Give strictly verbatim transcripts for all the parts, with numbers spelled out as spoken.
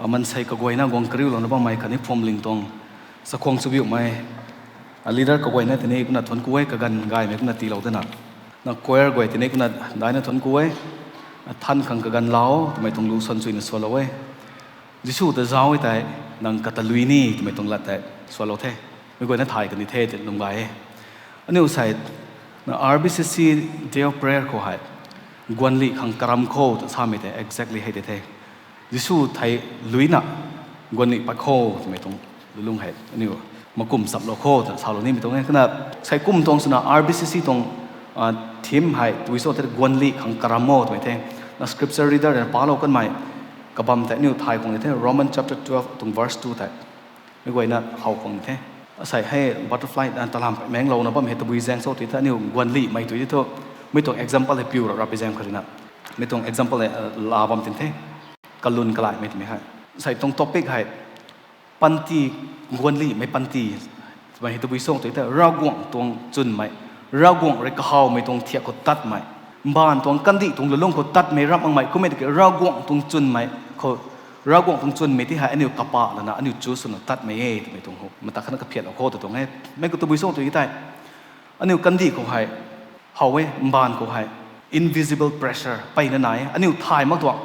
Mansei kaguayna guang kariulouna bammei khatni phuamling tuang chakhwang chubiuhmei, leader kaguayna tini kumna thuanc ku e, kaganv gaymei kumna tiilou dana, na choir guay tini kumna daina thuanc ku e. Than khang kaganv lau twmei tuang lu suan chuina sualou e. Jisu ta zauc e tei, nang kata lui ni twmei tuang lat tei sualou the. Mi guayna thay kani the tei lwm gay e. Aniu sei, na R B C C Day of Prayer khou hei, guanlih khang karam kho ta samei tei exactly hei tei the. Jisu thei luina, guanlih pat kho twmei tuang lulung hei aniu makum chamlou kho ta salou nimei tuang e. Kumna sei kum tuang swna R B C C tuang theme hei tabui cho tei guanlih khang karam o twmei the. Na scripture reader na palou kanmei kabam tei aniu thay khang ni the, Roman chapter twelve tuang verse two tei. Mi guayna how khang ni the. Asei hei butterfly talam menglouna bam hei tabui zaeng cho tei the, aniu guanlihmei tui tei thu. Mi tuang example hei piu rap rap zaeng kharina. Mi tuang example hei la bam tin the. Kalun kalaimei twmei hei, sei tuang topic hei, panty, guanlihmei panty twmei hei tabui cho tei the, Ravguangc tuang chwnmei, Ravguangc rui kahawmei tuang thiak khou tatmei, mbaanv tuang kandih tuang lulung khou tatmei ram makmei kummei tiki Ravguangc tuang chwnmei khou, Ravguangc tuang chwnmei tei hei aniu kapa lana aniu choose swna tatmei e twmei tuang hou mata khatna kaphiatlou kho ta tuang e. Mei khou tabui cho tei tei, aniu kandih khou hei, how e, mbaanv khou hei invisible pressure peyna nai e, aniu thay mak tuang.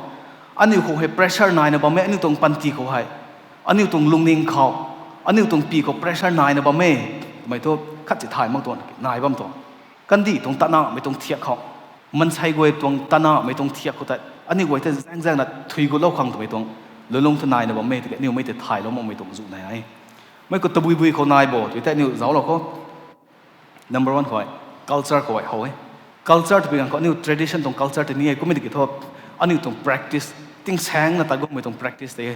Aniu khou hei pressure naina bam e, aniu tuang panty khou hei, aniu tuang lungning khou, aniu tuang pi khou pressure naina bam e twmei thu khat si thay mak tuang, nai bam tuang. Kandih tuang tanahmei tuang thiak khou, mansei guay tuang tanahmei tuang thiak khou tei aniu guay tei zaeng zaengna thui gutlou khang twmei tuang lulung thu naina bam e tiki aniu mei tei thaylou makmei tuang zu nai e. Mei khou tabui bui khou nai bo tei tei aniu zauclou khou, number one khou hei, culture khou hei how e. Culture twpui ganv khou aniu tradition tuang culture tei ni e kummei tiki thu, aniu tuang practice, tingsaengna tat guangmei tuang practice tei e.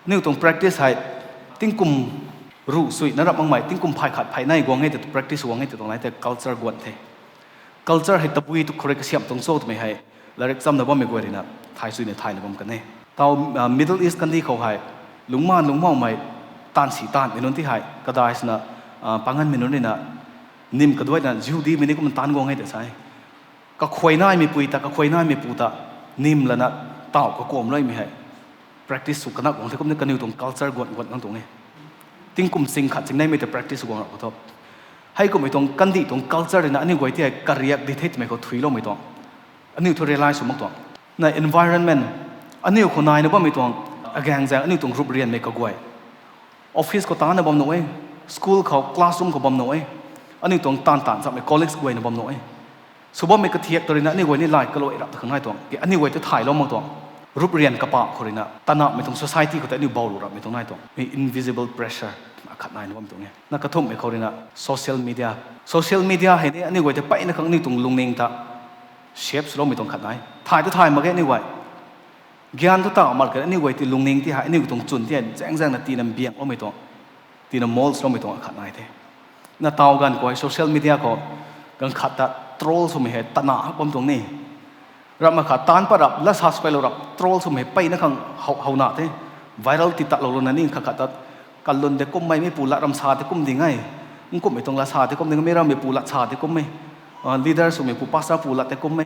Aniu tuang practice hei tingkum ruh suina rap makmei, tingkum phay khat phay nei guang e tei practice guang e tei tuang nai tei culture guan the. Culture hei tabui tu khou rui kasiamh tuang cho twmei hei, larik chamna bammei guay ruina thay suina thayna bam kan e. Tau Middle East kandih khou hei, lungcmaanv lungcmaumei, taanv si taanvmei nunc tei hei kadai swna, panganmei nunc ruina, nim kaduaina Jihudimei ni kumna taanv guang e tei sa e. Kakhuay naimei pui ta, kakhuay naimei pu ta, nim lana, tauh kakuam luimei hei practice sw kanak guang the, kumna kaniw tuang culture guan guan kan tuang e. Tingkum ching khat ching neimei ta practice guang rap khou thu, hei kummei tuang kandih tuang culture ruina aniu guay tei hei kariak di the twmei khou thuiloumei tuang, aniu thu realize sw mak tuang. Na environment, aniu khou naina bammei tuang, agaeng zaeng aniu tuang rup rianmei kaguay, office khou taanna bam nuh e, school khou, classroom khou bam nuh e, aniu tuang taanv taanv zammei colleagues guayna bam nuh e. Sw bammei kathiak ta ruina aniu guay ni lay kaluai rap ta khang nai tuang ki aniu guay tei thaylou mak tuang. Rup rian kapa khou ruina tanahmei tuang society khou tei aniu bouc lu rapmei tuang nai tuang. Mi invisible pressure akhat naina bammei tuang e. Na kathumhmei khou ruina social media. Social media hei ni aniu guay tei peyna khang aniu tuang lungning ta shape swloumei tuang khat nai. Thay ta thay mak ge aniu guay. Gyan thu ta mak khe aniu guay tei lungning tei hei, aniu tuang chwn tei hei zaeng zaengna tina mbiangloumei tuang, tina mold swloumei tuang akhat nai the. Na tau ganv khou hei social media khou, ganv khat ta troll swmei hei tana hak bam tuang ni. Ramh ma khat taanc pat rap, lat sa swkailou rap, troll swmei hei peyna khang how, howna the. Viral ti tatlou luna ni khat khat ta, kalun de kummei, meipu lat ram sa tei kum ding e. Nkumhmei tuang lat sa tei kum ding e, mei rammeipu lat sa tei kum e. Leader swmeipu, pastor pu lat tei kum e.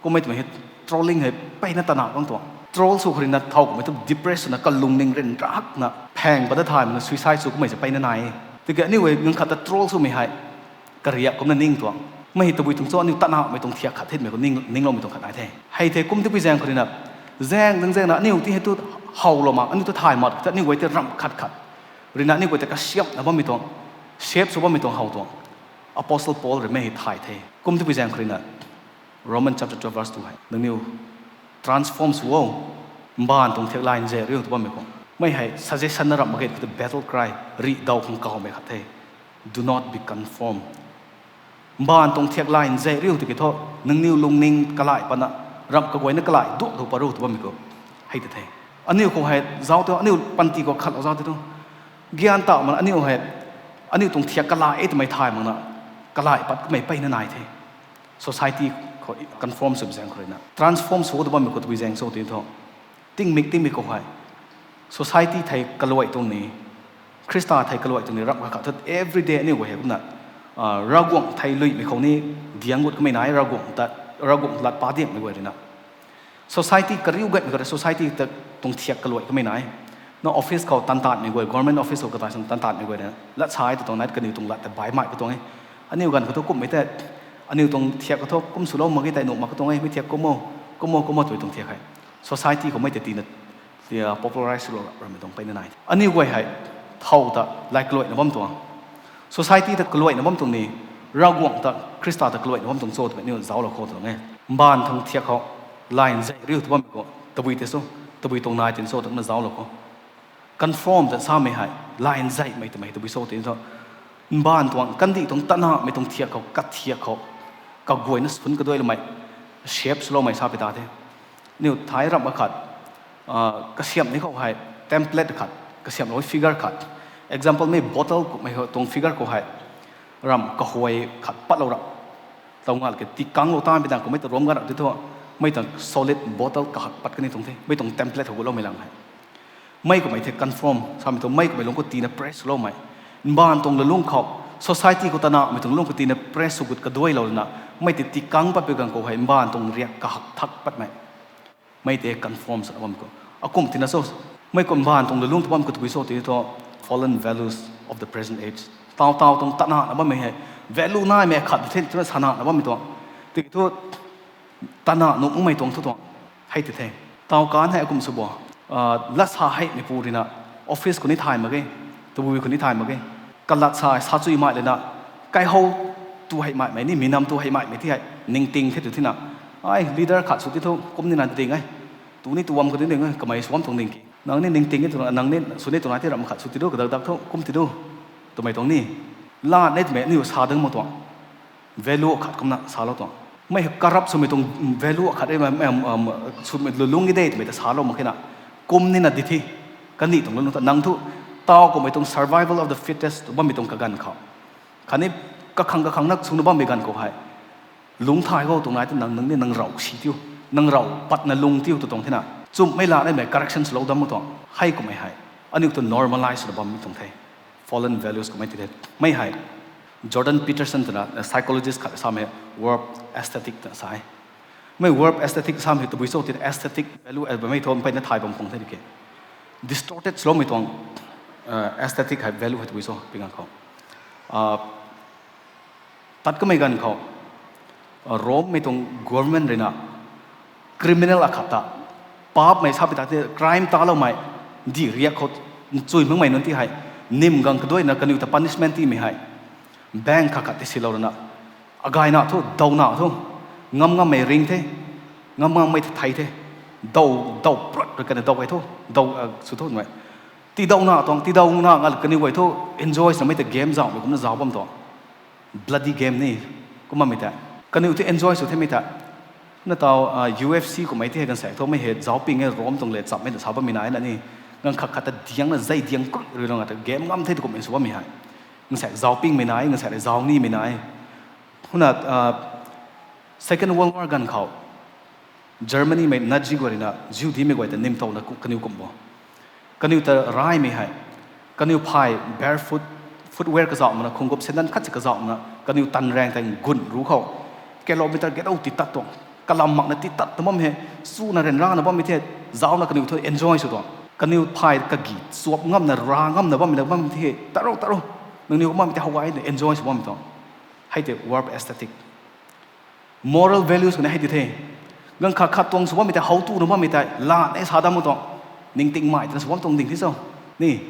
Kummei twmei hei trolling hei peyna tana bam tuang. Troll sw khou ruina thow kummei thu depress swna kalungning ryanrana phaeng pat ta thay makna suicide sw kummei se peyna nai e. Tiki aniu guay ganv khat ta troll swmei hei kariak kumna ning tuang. Mei hei tabui tuang cho aniu tanahmei tuang thiak khat themei khou ning, ningloumei tuang khat nai the. Hei the kum tipui zaeng khou ruina, zaeng zaeng zaengna aniu tei hei tu howlou mak, aniu tu thay mak ta aniu guay tei ramh khat khat ruina aniu guay tei kasiamhna bammei tuang, shape sw bammei tuang how tuang. Apostle Paul rui mei hei thay the. Kum tipui zaeng khou ruina, Roman chapter twelve verse two hei, nangniu transform sw o, mbaanv tuang thiak lay nzek riu tw bammei khou, mei hei suggestion na ramh mak ge khou tei battle cry, rih daw khang kawmei khat the. Do not be conformed. Mbaanv tuang thiak lay nzek riu tiki thu, nangniu lungning kalay patna, ramh kaguayna kalay duak duak pat ru tw bammei khou hei tei the. Aniu khou hei zauc tu, aniu panty khou khatlou zauc tu tu, gyan ta mak aniu hei, aniu tuang thiak kalay e twmei thay makna, kalay pat kamei peyna nai the. Society khou conform swmei zaeng khou ruina transform sw tw bammei khou tabui zaeng cho tei thu, tingmik tingmik khou hei society thei kaluai tuang ni, Khrista thei kaluai tuang ni ramh khat khat thu everyday aniu guay hei kumna, Ravguangc thei luimei khou ni diang gut kamei nai, Ravguangc ta, Ravguangc lat pa diangmei guay ruina. Society kariu gaymei khou rui society ta tuang thiak kaluai kamei nai. Na office khou tan tatmei guay, government office khou katai sung tan tatmei guay na lat sa e tw tuang nai kaniw tuang lat ta bai mai ka tuang e. Aniu ganv khou thu kumhmei tei, aniu tuang thiak khou thu kum swlou mak ge tei nuh mak ka tuang e, mi thiak kum o, kum o, kum o twmei tuang thiak hei society khou mei tei tina, tia popularize swlou ramei tuang peyna nai. Aniu guay hei thow ta lay kaluaina bam tuang, society ta kaluaina bam tuang ni, Ravguangc ta, Khrista ta kaluaina bam tuang cho twmei aniu zauclou khou tuang e. Mbaanv tuang thiak khou lay nzei riu tw bammei khou tabui tei so, tabui tuang nai tin cho twna zauclou khou conform ta samei hei lay nzeimei twmei tabui cho tei thu, mbaanv tuang kandih tuang tanahmei tuang thiak khou, kathiak khou kaguayna sun kaduailoumei, shape swloumei sa pi ta the. Aniu thai ramh akhat, kasiamh ni khou hei template khat kasiamhlou figure khat, example mei bottle kummei khou tuang figure khou hei ramh kahuay khat patlou rap, taw ngal ke tii kanglou ta pi dang khou mei ta ram gan rap ti thu, mei tuang solid bottle kahak pat kani tuang the, mei tuang template khou gutloumei lang hei. Mei kummei the conform samei thu mei kummei lung khou tina press swloumei. Mbaanv tuang lalung khou, society khou tanahmei tuang lung khou tina press sw gut kaduailou rana, mei tei tii kang pat pi ganv khou hei mbaanv tuang riak kahak thak patmei. Mei tei conform swna bam khou akum tina so, mei kum mbaanv tuang lalung ta bam khou tabui cho tei thu, fallen values of the present age. Taw taw tuang tanahna bammei hei, value naimei khat the twna sanahna bammei tuang. Tiki thu tanah nuh makmei tuang thu tuang hei ti the. Taw kan hei akum sw bo, lat sa heimei pu rina, office khou ni thay mak ge, tabui khou ni thay mak ge, kalat sa sa chuy mai lana, kaihow tu hei maimei ni, mi nam tu hei maimei ti hei ningting the tu thina, ai leader khat sw ti thu kum nina ding e, tu ni tu bam khou ti ding e, kamei sw bam tuang ding ki, nang ni ningting e twna, nang ni sw ni twna ti ramh khat sw ti du, kadak dak thu kum ti du, twmei tuang ni, lat ne twmei aniu sa dang mak tuang value akhat kumna salou tuang. Mei hei corrupt swmei tuang value akhat e, swmei lulung e de twmei ta salou mak khe na, kum nina di the. Kandih tuang lulung ta nang thu, taw kummei tuang survival of the fittest tw bammei tuang kaganv khou, khatni kakhang kakhang na swna bammei ganv khou hei, lungc thay khou tuang nai tu nang, nang ni nang rav si tiu, nang rav patna lung tiu tw tuang thena, chumhmei la nimei correction swlou dam mak tuang hei kummei hei, aniu tu normalize swna bammei tuang the. Fallen values kummei ti the. Mei hei Jordan Peterson twna psychologist khat samei verb aesthetic twna sa e. Mei verb aesthetic samei tabui cho tina aesthetic value bammei thu mpeyna thay bam khang the di ke, distorted swloumei tuang aesthetic hei value hei tabui cho pi ganv khou, tat kamei ganv khou, Rome mei tuang government rui na criminal akhat ta, paapmei sa pi ta the, crime taloumei, di riak khou chuy makmei nunc ti hei, nim gang kaduaina kaniw ta punishment timei hei, bank khat khat ti silou rana, agayna thu dawna thu, ngam ngammei ring the, ngam ngammei the thei the, daw, daw prut rui kana daw hei thu, daw sw thu mei, tidawna tuang, tidawna ngal kaniw guay thu enjoy swmei ta game zauhmei kumna zauc bam tuang, bloody game ni, kum bammei tei, kaniw thu enjoy sw themei ta, na taw, UFC kummei ti hei ganvsaekc thu mei hei zauc ping e, Rome tuang le chammei ta sa bammei nai na ni, ganv khat khat ta diangna zei diang krui rui lana ta game ngam the tu kummei sw bammei hei, ganvsaekc zauc pingmei nai, ganvsaekc rui zauc nimei nai. Huna Second World War ganv khou Germanymei Nazi guay rui na Jihudimei guay ta nim towna kaniw kum bo, kaniw ta raymei hei, kaniw phay barefoot, footwear kazauh mana, khunggup sandal khat si kazauh mana kaniw tanraeng tei gun ru khou kilometer gadou tii tat tuang, kalam makna tii tat ta bam hei, chuna ryanrana bammei the, zaucna kaniw thu enjoy sw tuang, kaniw phay kagi chuap ngamna ra ngamna bammei na bam the, tarou tarou, nangniw kum bammei tei how gayna enjoy sw bammei tuang. Hei tei verb aesthetic. Moral values kani hei ti the. Ganv khat khat tuang sw bammei tei, how tuna bammei tei la ne sa dam mak tuang, ningtingmei twna sw bam tuang ding the cho, ni,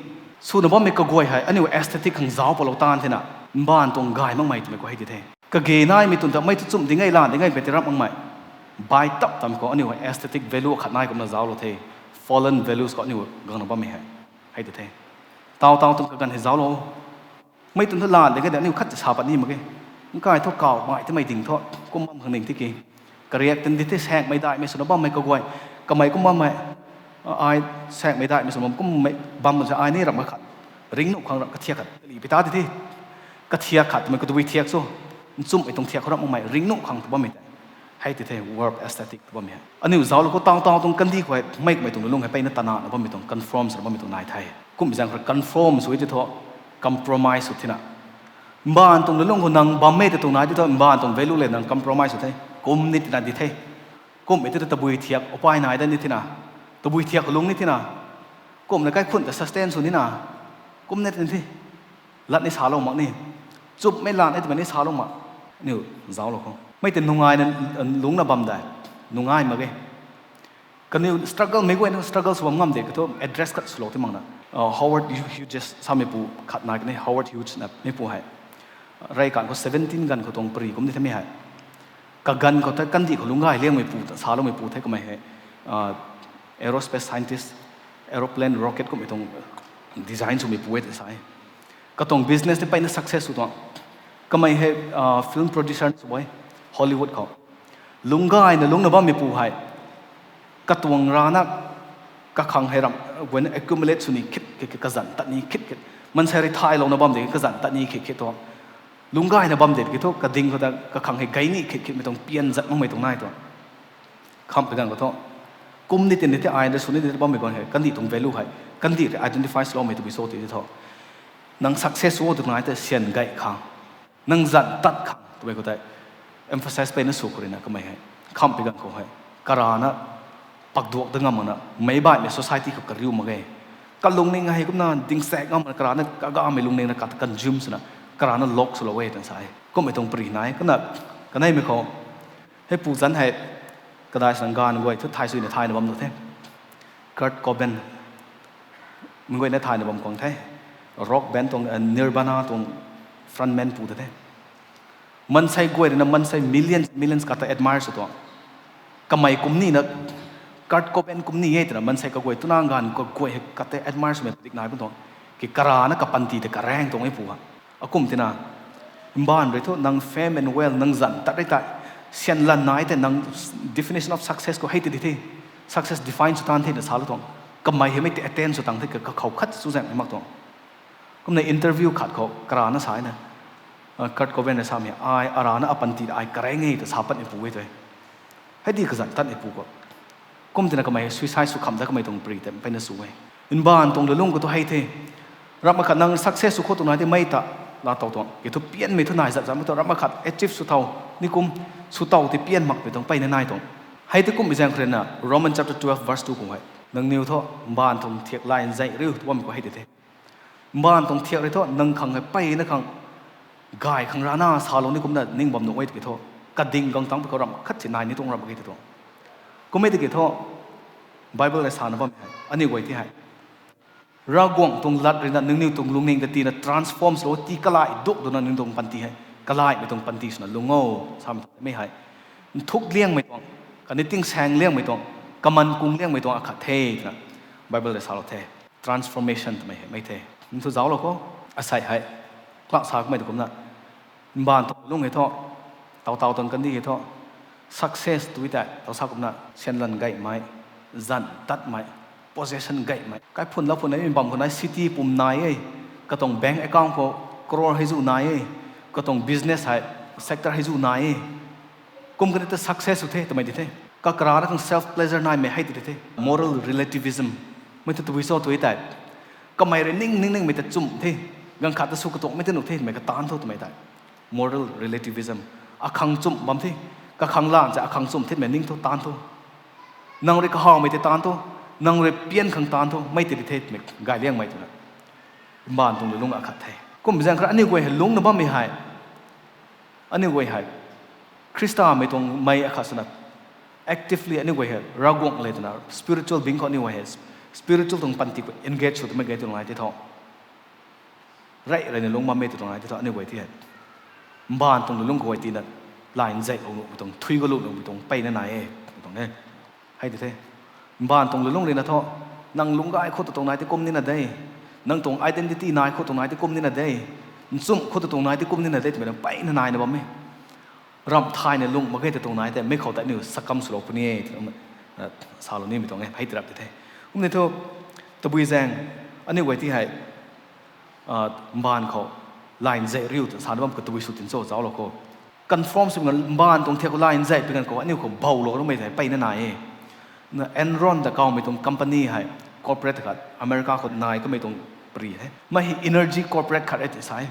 swna bammei kaguay hei aniu aesthetic khang zauc palou taanv thena, mbaanv tuang gay makmei twmei khou hei ti the. Kage naimei tun ta mei tu chumh ding e, lan ding e, beti ramh makmei, bai tap tam khou aniu hei aesthetic value akhat nai kumna zauclou the. Fallen values khou aniu gangna bammei hei, hei ti the. Taw taw tuang kaganv hei zauclou, mei tun thu lan ding e de, aniu khat ta sa pat ni mak ge. Nkai thu kawmei timei ding thu, kum bam khang ning tiki, kariak tan di the, saekmei daihmei swna bammei kaguay, kamei kum bammei, ai, saekmei daihmei swna bam kummei bam se ai ni ramh khat, ringnuh khang ramh kathiak khat li pi ta ti the. Kathiak khat twmei khou tabui thiak cho, nchumhmei tuang thiak khou ramh makmei ringnuh khang tu bammei tei, hei ti the verb aesthetic tu bammei hei. Aniu zauclou khou taw taw tuang kandih khou hei mei kummei tuang lulung hei peyna tanahna bammei tuang, conform swna bammei tuang nai the. Kum zaeng khou conform sw ti thu, compromise sw thena, mbaanv tuang lulung khou nang bammei ta tuang nai ti thu, mbaanv tuang value le nang compromise sw the. Kum ni tina di the. Kummei ti thu tabui thiak apai nai da ni thena, tabui thiak khou lung ni thena, Kumna kaikhun ta sustain sw nina. Kum ni tin the. Lat ni salou mak ni. Chupmei lan e twmei ni salou mak. Aniu zauclou khou. Mei tei nungaina lungcna bam de. Nungai mak ge. Kaniw struggle mei guayna struggle sw bam ngam de, katu address khat swlou ti makna. Uh, Howard Hu-, Hughes sameipu khat nai kani, Howard Hughes na meipu hei. Rey kan khou seventeen ganv khou tuang pari kum di the mei hei. Kaganv khou tei kandih khou lungc gay liangmeipu, saloumeipu the kamei hei. Uh, aerospace scientist, aeroplane, rocket kummei tuang design swmeipu e tei sa e. Katuang business tei peyna success sw tuang. Kamei hei, uh, film producer sw e, Hollywood khou. Lungc gayna lungcna bammeipu hei. Katuang rana kakhang hei ram, guayna accumulate sw ni khit khit, kazanc tat ni khit khit. Maansei rui thaylouna bam de kazanc tat ni khit khit tuang. Lungc gayna bam de ki thu, kading khou ta kakhang hei gay ni khit khitmei tuang pian zat makmei tuang nai tuang. Khamhpui ganv khou thu. Kum ni tin ni the, ai na sw ni tin bammei guang hei, kandih tuang value hei. Kandih rui identify swloumei tabui cho ti thu. Nang success sw tw nai tei syan gay khang. Nang zanc tat khang twmei khou tei emphasize peyna sw khou ruina kamei hei. Khamhpui ganv khou hei. Karana pakduak da ngam makna, meic baihmei society khou kariu mak ge. Kalungning hei kumna dingsaek ngam makna karana kagamei lungning na kat consume swna, karana lok swlou e twna sa e. Kummei tuang pari nai, kumna kaneimei khou. Heipu zanc hei, kadai swna ganv guay thu thay suina thayna bam tu the. Kurt Cobain. Mei guayna thayna bam khwang the. Rock band tuang, eh, Nirvana tuang frontman pu ta the. Maansei guay ruina maansei millions, millions kata admire sw tuang. Kamei kum nina, Kurt Cobain kum ni e twna maansei kaguay twna ganv kaguay hei kata admire swmei padik nai bam tuang. Ki karana kapanty tei karaeng tuang e pu ha. Akum tina, mbaanv rui thu nang fame and wealth, nang zanc tat rui tei, syan lan nai tei nang definition of success khou hei ti di the. Success define sw tan the na salou tuang. Kamei hei mei tei attain sw tang the ka, kakhou khat sw zaeng mak tuang. Kumna interview khat khou karana sa na, uh, Kurt Cobain na samei, ai arana apanty ai karaeng e ta sa patmeipu e tu e. Hei di kazanc tatmeipu khou. Kum tina kamei suicide sw kham da kamei tuang pari tei peyna sw e. Mbaanv tuang lulung khou tu hei the. Ramh akhat nang success sw khou tuang nai tei mei ta, laa tow tuang. Ki thu pianmei thu nai zat zatmei tu ramh akhat achieve sw tow, ni kum sw tow tei pian makmei tuang peyna nai tuang. Hei tei kummei zaeng khou ruina Roman chapter twelve verse two khou hei. Nangniw thu mbaanv tuang thiak lay nzei riu tu bammei khou hei tei the. Mbaanv tuang thiak rui thu nang khang hei peyna khang gay khang rana salou ni kumna ning bam nuh e tiki thu. Kading gang tangc pui khou ramh khat si nai ni tuang ramh khat ti tuang. Kum e tiki thu Bible hei sana bam hei. Aniu guay ti hei. Ravguangc tuang lat ruina nangniw tuang lungning ta tina transform swlou ti kalai duk duna nangniw tuang panty hei. Kalaimei tuang panty swna lung o, samei tuang mei hei. Nthuk liangmei tuang, kaniw tingsaeng liangmei tuang, kaman kung liangmei tuang akhat the twna Bible hei salou the. Transformation twmei hei mei the. Nang thu zauclou khou, asei hei. Kla sa kamei tu kumna. Mbaanv tuang lung hei thu, taw taw tuang kandih hei thu, success tw tei taw sa kumna, syan lan gaymei, zanc tatmei, possession gaymei. Kaiphun laa phun e, mi bam khou nai city pum nai e, katuang bank account khou crore hei zu nai e, katuang business hei sector hei zu nai e. Kum kani ta success sw the twmei di the. Kakarana khang self pleasure naimei hei ti di the. Moral relativism. Mei thu tabui cho tu tei. Kamei rui ning ning ningmei ta chumh the. Ganv khat ta sw katuangmei ta nuh the twmei kataanc thu twmei tei. Moral relativism. Akhang chumh bam the. Kakhang lan se akhang chumh themei ning thu taanc thu. Nang rui kahawmei tei taanc thu. Nang rui pian khang taanc thu. Mei tei di the twmei gay liangmei twna. Mbaanv tuang lulung akhat the. Kum zaeng khara aniu guay hei lungcna bammei hei. Aniu guay hei. Khristamei tuang mei akhat swna. Actively aniu guay hei Ravguangc le twna spiritual being khou aniu guay hei. Spiritual tuang panty khou engage sw twmei gay tuang nai tei thu. Rey reyna lungc bammei tw tuang nai tei thu aniu guay ti hei. Mbaanv tuang lulung khou guay tina. Lay nzeilou nuhmei tuang, thui kalou nuhmei tuang peyna nai e. Tuang e. Hei ti the. Mbaanv tuang lulung ruina thu, nang lungc gay khou tu tuang nai tei kum nina de. Nang tuang identity nai khou tuang nai tei kum nina de. Nchumh khou tu tuang nai tei kum nina de twmei nang peyna naina bam e. Ramh thayna lungc mak ge ta tuang nai tei mei khou ta aniu sakam swlou puni e, salou nimei tuang e, hei ti rap ti the. Kumni thu, tabui zaeng, aniu guay ti hei, mbaanv khou, lay nzei riu ta sana bam khou tabui sw tin cho zauclou khou. Confirm sw ngan mbaanv tuang thiak khou lay nzei pi ganv khou aniu khou bowlou rumei tei peyna nai e. Na Enron ta kawmei tuang company hei, corporate khat, America khou nai kamei tuang pari the. Mei hei energy corporate khat e ti sa e.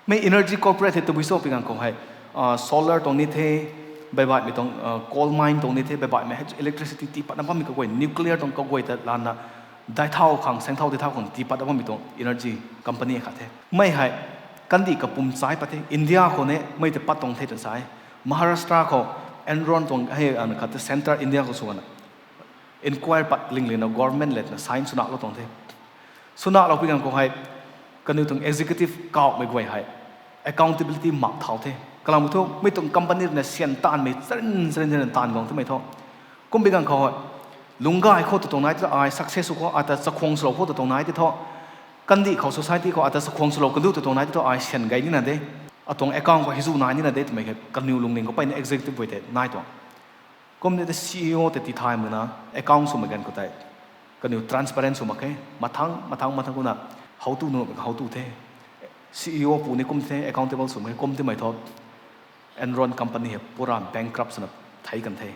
Mei energy corporate hei tabui cho pi ganv khou hei, solar tuang ni the, baibaihmei tuang, coal mine tuang ni the, baibaihmei hei electricity tii patna bammei kaguay, nuclear tuang kaguay ta lana, Dai thau khang, seng thau dai thau khang tii pat bammei tuang energy company khat the. Mei hei, kandih kapum chai pat the. India khou ni mei tei pat tuang the tw sa e. Maharashtra khou Enron tuang hei, an khat the centre India khou sw ana. Inquiry pat ling lina government le twna sign swna lou tuang the. Swna lou pi ganv khou hei, kaniw tuang executive kawmei guay hei accountability mak thau the. Kalam thu, mei tuang company rui na syan taanvmei charin charin charin taanv guang twmei thu. Kum pi ganv khou hei, lungc gay khou tu tuang nai ti thu ai success sw khou, ata chakhwang swlou khou tu tuang nai ti thu. Kandih khou society khou ata chakhwang swlou kan du tu tuang nai ti thu ai syan gay nina de. Atuang account khou hei zu nai nina de twmei hei kaniw lungning khou peyna executive guay tei nai tuang. Kum ni tei C E O tei ti thay muna, account swmei ganv khou tei kaniw transparent sw mak khe, mathang, mathang, mathang kumna, how tu nu, how tu the. C E O pu ni kum the, accountable sw mak khe, kum timei thu, Enron company hei pura bankrupt swna thei kan the.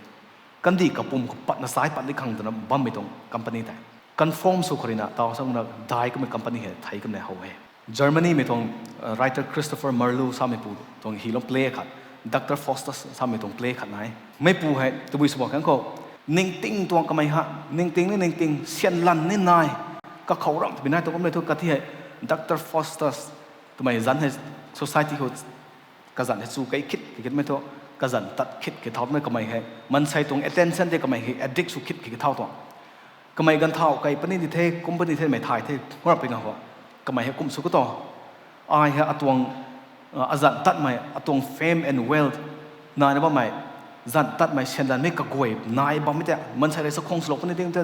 Kandih kapum khou patna sai pat ni khang twna bammei tuang company tei. Confirm sw khou rui na, tau sa kumna, dai kummei company hei thei kan e how e. Germany mei tuang, uh, writer Christopher Marlowe samei pu tuang hilou play khat, Doctor Faustus samei tuang play khat nai. Meipu hei tabui sw bak khang khou, ningting tuang kamei ha, ningting ni ningting, syan lan ni nai, kakhou ramh twbi nai tuang kummei thu kati hei, Doctor Faustus twmei zanc hei society khou kazanc hei chu kei khit kei khitmei thu, kazanc tat khit kei thaumei kamei hei, maansei tuang attention tei kamei hei addict sw khit kei thau tuang. Kamei ganv thau kei puni di the, kum puni the mei thay the, khou rap pi ganv khou. Kamei hei kum sw khou tu. Ai hei atuang, uh, azanc tatmei, atuang fame and wealth, naina bammei, zanc tatmei, syan lanmei kaguay nai bammei tei, maansei rui chakhwang swlou puni ding tei,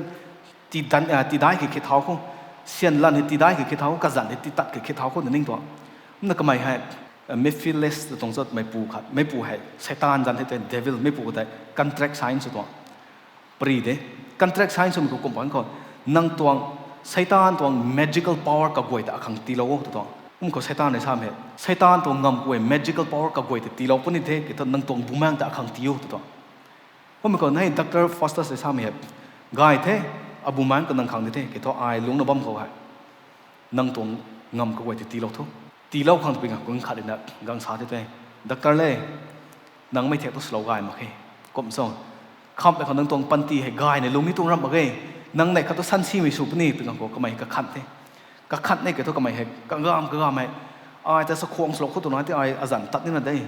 ti dan, ah, tidai kei khit thau khou, syan lan hei tidai kei khit thau khou, kazanc hei titat kei khit thau khou na ning tuang. Kumna kamei hei, uh, Mephilus tw tuang cho meipu khat, meipu hei, Seitaan zanc hei tei devil, meipu khou tei contract sign sw tuang. Pary de. Contract sign swmei khou kum pan khou, nang tuang, Seitaan tuang magical power kaguay ta akhang tiilou o tw tuang. Kum khou Seitaan hei samei, Seitaan tuang ngam kaguay magical power kaguay ta tiilou puni the, kei thu nang tuang bumaengc ta akhang tii o tw tuang. Kummei khou nai Doctor Faustus hei samei hei, gay the, abumaengc khou nang khang di the, kei thu ai lungcna bam khou hei, nang tuang ngam kaguay tei tiilou tho. Tiilou khang twpui ganv khou khat rui na gang sa the tei, Doctor le, nang mei thek tu swlou gay mak khe. Kum cho, khamhmei khou nang tuang panty hei gayna lung ni tuang ramh mak ge. Nang neih khat tu sansimei sw puni pui ganv khou kamei kakhan the. Kakhan e kei thu kamei hei kagam kagam hei, ai ta chakhwang swlou khou tuang nai tei ai azanc tat nina de.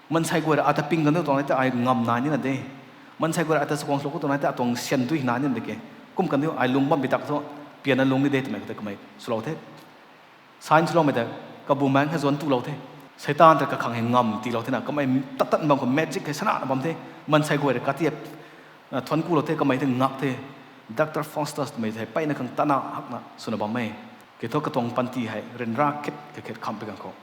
Maansei guay rui ata ping kan du tuang nai tei ai ngam nai nina de. Maansei guay rui ata chakhwang swlou khou tuang nai tei atuang syan dui nai nina de ke. Kum kan du ai lung bam bi tak thu, pianna lung ni de twmei khou tei kamei swlou the. Sign swloumei tei, kabumaengc hei zuanc tulou the. Seitaan ta kakhang hei ngam tiilou thena, kamei tat tat bam khou magic hei sanana bam the. Maansei guay rui kati, ah, thuanc kulou the, kamei tei ngak the. Doctor Faustus twmei tei peyna khang tana hakna swna bam e. Kei thu katuang panty hei ryanra khit kei khit khamhpui ganv khou,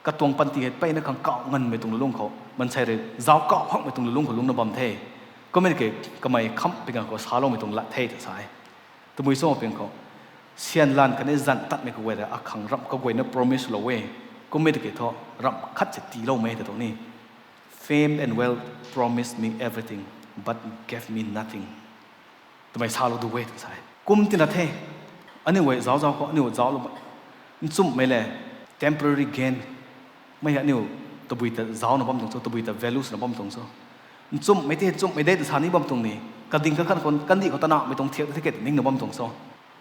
katuang panty hei peyna khang kauh nganvmei tuang lulung khou, maansei rui zauc kauh hakmei tuang lulung khou lungcna bam the. Kummei ki kamei khamhpui ganv khou saloumei tuang lat the ta sa e. Tabui cho ping khou, syan lan khatni zanc tatmei kaguay rui akhang ramh kaguayna promise lou e. Kummei tiki thu ramh khat si tiiloumei ta tuang ni. Fame and wealth promised me everything, but gave me nothing, twmei salou du e ta sa e. Kum tina the, aniu guay zauc zauc khou aniu zauclou, nchumhmei le, temporary gain, mei hei aniu tabui ta zaucna bam tuang cho, tabui ta value swna bam tuang cho. Nchumhmei tei nchumhmei de ta sa ni bam tuang ni, kading kakhan khou kandih khou tanahmei tuang thiak ta the ke ta ningna bam tuang cho.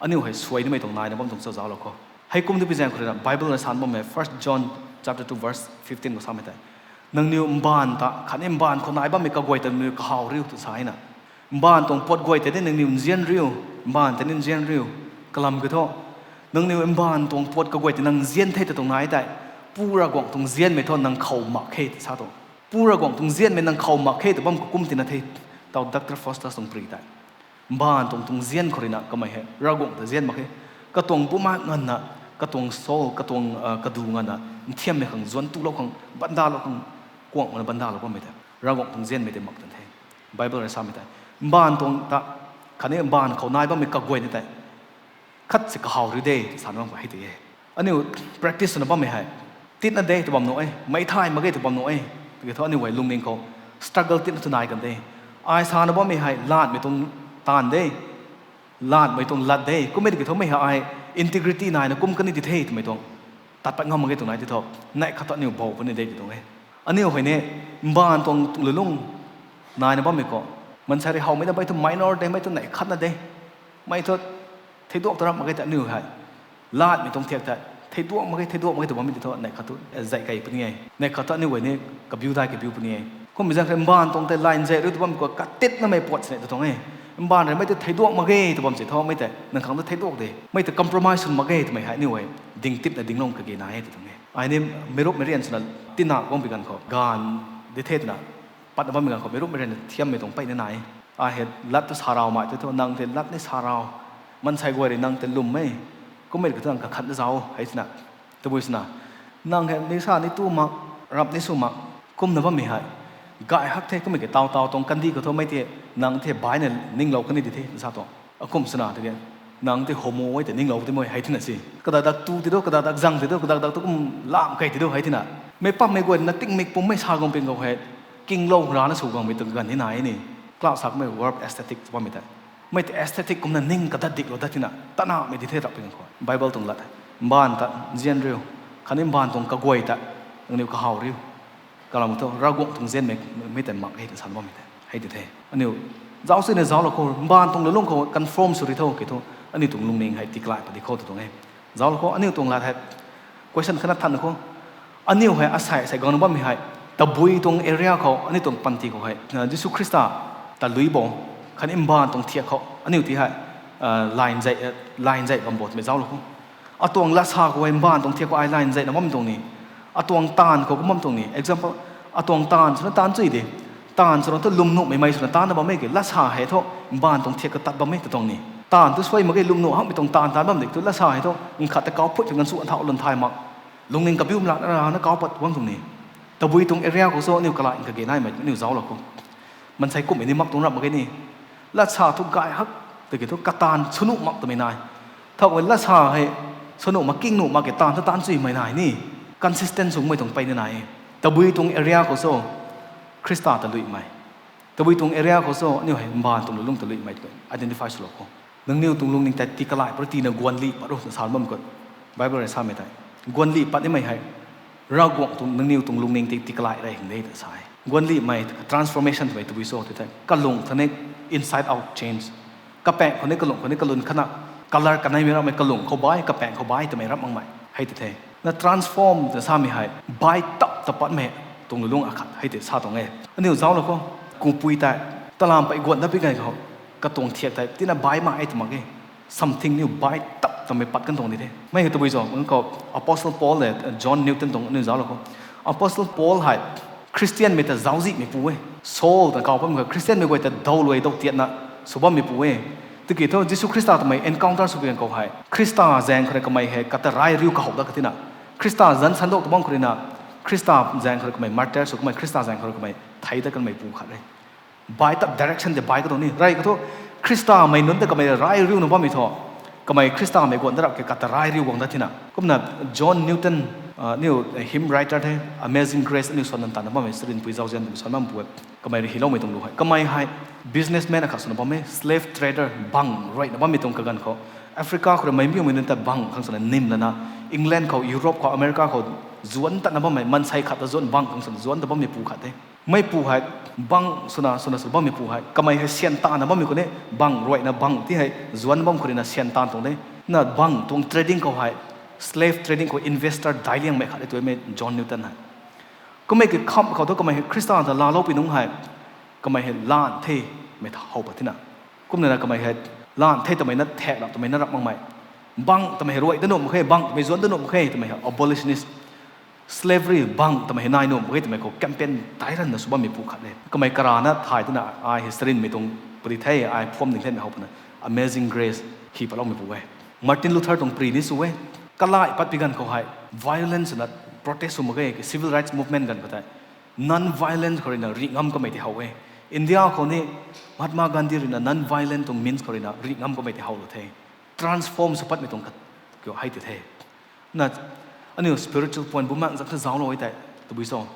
Aniu hei suai nimei tuang naina bam tuang cho zauclou khou. Hei kum twpui zaeng khou rui na Bible na san bammei First John chapter two verse fifteen khou samei tei, nangniw mbaanv ta khatni mbaanv khou nai bammei kaguay ta nangniw kahaw riu tw sa na. Mbaanv tuang puat guay tei ni nangniw nzian riu, mbaanv tei ni nzian riu. Kalam kiu thu, nangniw mbaanv tuang puat kaguay tei nang nzian the ta tuang nai tei, Pu Ravguangc tuang nzianmei thu nang khou mak khe ta sa tuang. Pu Ravguangc tuang nzianmei nang khou mak khe ta bam khou kum tina the, tau Doctor Faustus tuang pary tei. Mbaanv tuang tuang nzian khou rui na kamei hei Ravguangc ta nzian mak khe. Katuang bumaengc nganvna, katuang soul, katuang, ah, kadu nganvna, nthiammei khang zuanc tulou khang, bandalou khang, kuang mana bandalou bammei tei Ravguangc tuang nzianmei tei mak tan the. Bible rui samei tei, mbaanv tuang ta, khatni mbaanv khou nai bammei kaguay ni tei khat si kahaw riu de, sana bam khou hei tei e. Aniu practice swna bammei hei, titna de tw bam nuh e, mei thay mak ge tw bam nuh e. Tiki thu aniu guay lungning khou struggle titna tu nai kan de. Ai sana bammei hei laatmei tuang taanv de, laatmei tuang lat de. Kummei tiki thu mei hei ai integrity naina kum kan ni di the twmei tuang tat pat ngam mak ge tuang nai ti thu, neih khat thu aniu bou puni de ti tuang e. Aniu hei ni mbaanv tuang tuang lulung naina bammei khou, maansei rui howmei na mei thu minor de, mei thu neih khatna de, mei thu Theiduak ta ramh mak ge ta aniu hei. Latmei tuang thiak tei. Theiduak mak ge, theiduak mak ge tw bammei tei thu, neih khat thu, eh, zai kei puni e. Neih khat thu aniu guay ni kabiu dai kabiu puni e. Kummei zaeng khou mbaanv tuang tei line zai riu tw bam khou katitnamei puat sini tw tuang e. Mbaanv rui mei tei theiduak mak ge tw bam si thu, mei tei nang khang ta theiduak de. Mei tei compromise swn mak ge twmei hei aniu hei. Ding tipna dinglou kage nai e tw tuang e. Ai ni meirup meirian swna tina guang pi ganv khou. Gaanv di the twna. Patna bammei ganv khou meirup meirian thiammei tuang peyna nai. Ai hei lat tu sa rau mai tei thu, nang tei lat ni sa rau. Mansei guay rui nang tei lwm e. Kummei ka thu nang kakhat na zau, hei twna. Tabui swna. Nang hei ni sa ni tu mak, rap ni sw mak. Kumna bammei hei. Gay hak the kummei ki taw taw tuang kandih khou thu mei tei, nang tei baina ninglou kani di the, sa tuang. Akum swna tei, nang tei homo e tei ninglou tei mei hei twna si. Kadak dak tu tei do, kadak dak zang tei do, kadak dak tu kum lam kei tei do hei twna. Mei pammei guay na tingmik pummei sa guang ping khou hei. Kinglou rana sw guangmei tuang ganv ni nai ni. Cloud sa kummei verb aesthetic tw bammei tei. Mei tei aesthetic kumna ning kadat diklou dat tina. Tanamei di the rap ping khou. Bible tuang lat. Mbaanv ta nzian riu. Khatni mbaanv tuang kaguay ta. Nangniw kahaw riu. Kalam thu, Ravguangc tuang nzianmei, mei tei mak e twna sa bammei tei. Hei tei the. Aniu, zauc sini zauclou khou, mbaanv tuang lulung khou conform sw ri tho, ki thu, aniu tuang lungning hei tikalai pat di khou tw tuang e. Zauclou khou, aniu tuang lat hei, question khatna than khou, aniu hei asei, asei gang bammei hei, tabui tuang area khou, aniu tuang panty khou hei, Jisu Khrista ta lui bo, khatni mbaanv tuang thiak khou, aniu ti hei, line zai, line zai bam bo twmei zauclou khou. Atuang latsa khou hei mbaanv tuang thiak khou ai line zaina bam tuang ni. Atuang taanv khou kum bam tuang ni. Example, atuang taanv swna taanv chui de. Taanv swna thu lwmnuhmei mei swna taanvna bammei ki latsa hei thu mbaanv tuang thiak khou tat bammei ta tuang ni. Taanv tu suai mak ge lwmnuh hakmei tuang taanv taanv bam de thu latsa hei thu nkhat ta kau phut tw nganv su nthau lun thay mak. Lungning kabiu mlat na rana kau pat bam tuang ni. Tabui tuang area khou so aniu kalai kage naimei aniu zauclou khou. Mansei kummei ni mak tuang rap mak ge ni. Latsa thu gay hak, tiki thu kataanv swnuh mak twmei nai. Thau e latsa hei, swnuh mak kingnuh mak ki taanv thu taanv chuimei nai ni. Consistent swmei tuang peyna nai. Tabui tuang area khou so, Khrista ta luimei. Tabui tuang area khou so, aniu hei mbaanv tuang lulung ta luimei tw identify swlou khou. Nangniw tuang lungning tei tikalai pat ru tina guanlih pat ru na sa bam khou. Bible rui samei tei. Guanlih pat nimei hei. Ravguangc tuang nangniw tuang lungning tei tikalai rey hing de ta sa e. Guanlihmei transformation twmei tabui so tei the. Kalung thang ni inside out change. Kapaeng khou ni kalung khou ni kalun khatna color kaneimei rammei kalung khou bai, kapaeng khou bai twmei ram makmei. Hei tei the. Na transform ta samei hei. Bai tap ta patmei tuang lulung akhat hei tei sa tuang e. Aniu zauclou khou. Kupui tei. Talam pei guan dat pi ganv khou. Katuang thiak tei. Tina bai mak e tw mak e. Something niu bai tap tamei pat kan tuang di the. Mei hei tabui zauc, nang khou Apostle Paul le John Newton tuang aniu zauclou khou. Apostle Paul hei Christianmei ta zauczihmei pu e. Saul ta kau bammei khou Christianmei guay ta dawluai dau tiatna sw bammei pu e. Tiki thu Jisu Khrista twmei encounter sw pi ganv khou hei. Khrista zaeng khou rui kamei hei kata rai riu kahou dat katina. Khrista zanc sandok ta bam khou ruina. Khrista zaeng khou rui kamei martyr sw kamei Khrista zaeng khou rui kamei thei dat kanmei pu khat e. Bai tap direction tei bai ka tuang ni. Rey ka thu, Khristamei nunc ta kamei rai riuna bammei thu. Kamei Khristamei guan da rap ke kata rai riu guang dat tina. Kumna John Newton, aniu hymn writer the, Amazing Grace aniu swan nan tanna bammei, Sarinpui Zauzian twmei swan bam pu e. Kamei rui hyloumei tuang lu hei. Kamei hei businessman akhat swna bammei, slave trader, bang ruaina bammei tuang kaganv khou. Africa khou rui meic miumei nunc ta bang khang swna nim lana, England khou, Europe khou, America khou, zuanc tatna bammei, mansei khat ta zuanc bang khang swna zuanc ta bammei pu khat the. Meipu hei bang swna, swna, swna bammeipu hei. Kamei hei syan taanna bammei khou ni, bang ruaina bang ti hei, zuanc bam khou ruina syan taanv tuang de. Na bang tuang trading khou hei, slave trading khou investor daic liangmei khat e twmei John Newton hei. Kummei ki kham khou thu kamei hei Khrista ta laalou pi nungc hei, kamei hei lan the, mei tha how pat tina. Kumna na kamei hei, lan the twmei na thek rap twmei na rap makmei. Bang twmei hei ruai da nuh mak khe, bang twmei zuanc da nuh mak khe, twmei hei abolitionist. Slavery bang twmei hei nai nuh mak khe twmei khou campaign tei ranna sw bammeipu khat e. Kamei karana thay twna ai hei Sarinmei tuang pri the, ai phuam ding themei how puna Amazing Grace hi patloumeipu e. Martin Luther tuang pri ni sw e. Kalai pat pi ganv khou hei violence na protest sw mak khe, civil rights movement ganv khou tei non-violence khou ruina rih ngam kamei tei how e. India khou ni Mahatma Gandhi ruina non-violence tuang means khou ruina rih ngam kamei tei howlou the. Transform sw patmei tuang khat kiu hei tei the. Na, aniu spiritual point bumaengh zak ta zauclou e tei, tabui cho.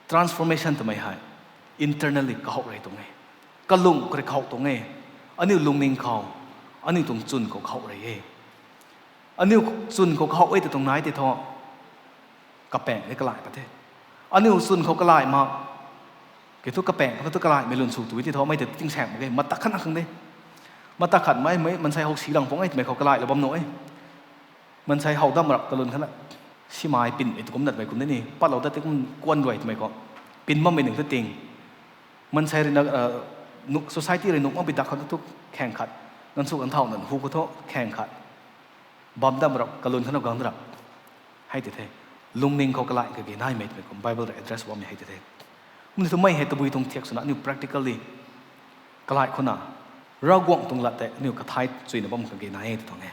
Transformation twmei hei, internally kahouh rey tuang e. Kalung khou rui kahouh tuang e. Aniu lungning khou, aniu tuang chwn khou kahouh rey e. Aniu chwn khou kahouh e tei tuang nai tei thu, kapaeng ni kalai pat the. Aniu chwn khou kalai mak, ki thu kapaeng khou thu kalaimei lun sw tu tei thu, mei tei tingsaeng mak ge, mata khatna khang de. Mata khat mei, mei maansei how si lang pung e twmei khou kalailou bam nuh e. Maansei how dam rap kalun khatna, simei pinmei tu kumna twmei kum de ni, patlou dat tei kum kuan ruai twmei khou, pin bammei ning ta ting. Maansei rui na, society rui nuh mak pi dak khou tu khaeng khat, ganvsuk ganvthau nan hu khou thu khaeng khat, bam dam rap kalun khatna gang rap. Hei ti the, lungning khou kalai kage naimei twmei kum Bible rui address bammei hei ti the. Kumna thu mei hei tabui tuang thiak swna aniu practically kalai khou na, Ravguangc tuang lat tei aniu kathay chuyna bam kage nai e tw tuang e.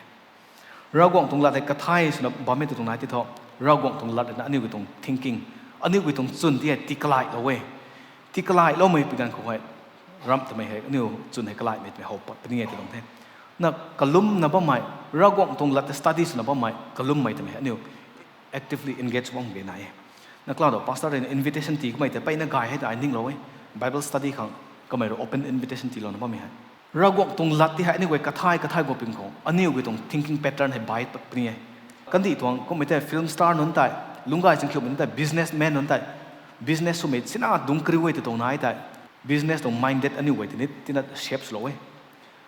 Ravguangc tuang lat hei kathay swna bam e tw tuang nai ti thu, Ravguangc tuang lat rui na aniu ki tuang thinking, aniu ki tuang chwn ti hei tii kalaihlou e. Tii kalailoumei pi ganv khou hei, ramh twmei hei aniu chwn hei kalaimei twmei how pat puni e tw tuang the. Na kalumna bammei, Ravguangc tuang lat tei study swna bammei kalummei twmei hei aniu actively engage bam kage nai e. Na kalaw dou pastor rui na invitation tii kamei tei mpeyna gay hei ta ai ninglou e. Bible study khang kamei rui open invitation tiilouna bammei hei, Ravguangc tuang lat ti hei aniu guay kathay kathay guaping khou aniu guay tuang thinking pattern hei bai pat puni e. Kandih tuang kummei tei film star nunc tei, lungcgay chingkhiuhmei nunc tei, businessman nunc tei, business swmei sina dungc kariu e tw tuang nai tei, business tuang minded aniu guay tini tina shape swlou e.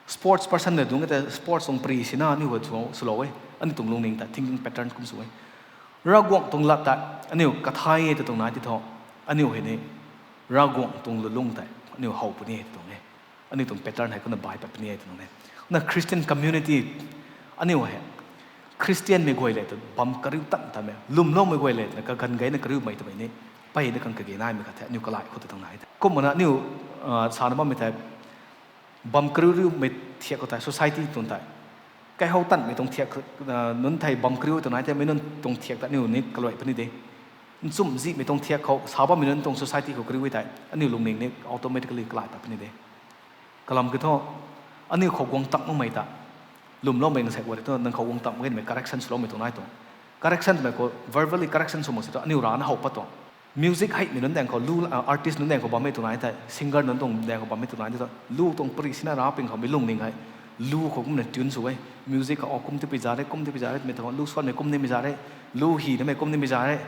Sports person le dungc e tei sports tuang pri sina aniu guay swlou e. Aniu tuang lungning tei thinking pattern kum sw e. Ravguangc tuang lat tei aniu kathay e tw tuang nai ti thu, aniu hei ni Ravguangc tuang lulung tei aniu how puni e tw tuang e. Aniu tuang pattern hei kumna bai pat puni e tw tuang e. Kumna Christian community, aniu hei Christianmei guay le tw bam kariu tan tanmei, lwmloumei guay le twna kaganv gayna kariumei twmei ni mpeyna khang kage naimei khat the aniu kalai khou tw tuang nai the. Kumna aniu sana bammei tei bam kariu riumei thiak khou tei society tuang tei, kaihow tanmei tuang thiak, nunc thei bam kariu tw nai tei mei nunc tuang thiak ta aniu ni kaluai puni de. Nchumh zihmei tuang thiak khou sa bammei nunc tuang society khou kariu e tei aniu lungning ni automatically kalai pat puni de. Kalam ki thu, aniu khou guang tam makmei ta, lwmloumei nang sei guay rui thu nang khou guang tam makmei correction swloumei tuang nai tuang. Correction twmei khou verbally correction sw mak si thu aniu rana how pat tuang. Music heimei nunc daeng khou lu, artist nunc daeng khou bammei tuang nai tei, singer nunc tuang daeng khou bammei tuang nai tei thu lu tuang pri sina ra ping khou mei lungning hei lu khou kumna tune sw e. Music khou o kum tipui za re, kum tipui za re twmei ta lu suanmei kum nimei za re, lu hi namei kum nimei za re,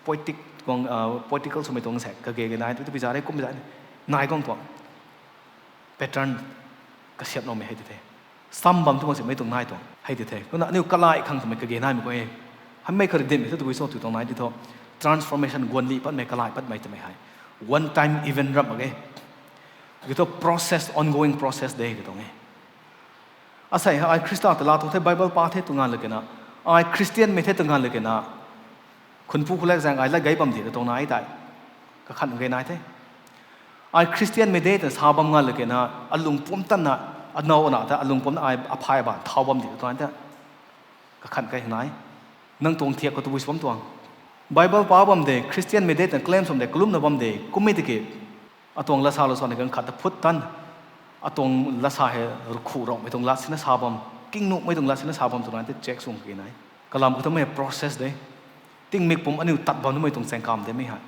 poetic tuang, poetical swmei tuang se kage kage nai tipui za re, kum za re, nai guang tuang pattern kasiamhloumei hei ti the. Sam bam tu mak si mei tuang nai tuang hei ti the. Kumna aniu kalai khang twmei kage naimei khou e. Heimei kha ridinmei thu tabui cho tw tuang nai ti thu, transformation guanlih patmei, kalai patmei twmei hei one time event ramh mak ge. Ki thu process, ongoing process de tw tuang e. Asei hei ai Khrista ta laa tuang the, Bible pa the tw nganv lak kena, ai Christianmei the tw nganv lak kena, khunpu khulak zaeng ai lat gay bam di tw tuang nai tei, kakhan gay nai the. Ai Christianmei de twna sa bam nganv lak kena, alung pumc tanna, anow ana ta alung pumcna ai aphay aban thau bam di tw tuang nai tei, kakhan kai nai. Nang tuang thiak khou tabui sw bam tuang. Bible pa bam de, Christianmei de twna claim sw bam de, kalumna bam de, kummei tiki atuang lat sa lou swan hei ganv khat ta phut tan, atuang lat sa hei rukhu raumei tuang lat sina sa bam, kingnuhmei tuang lat sina sa bam tw nai tei check sw kage nai. Kalam khou thu mei process de. Tingmik pum aniu tat bam numei tuang chaeng kam de mei hei,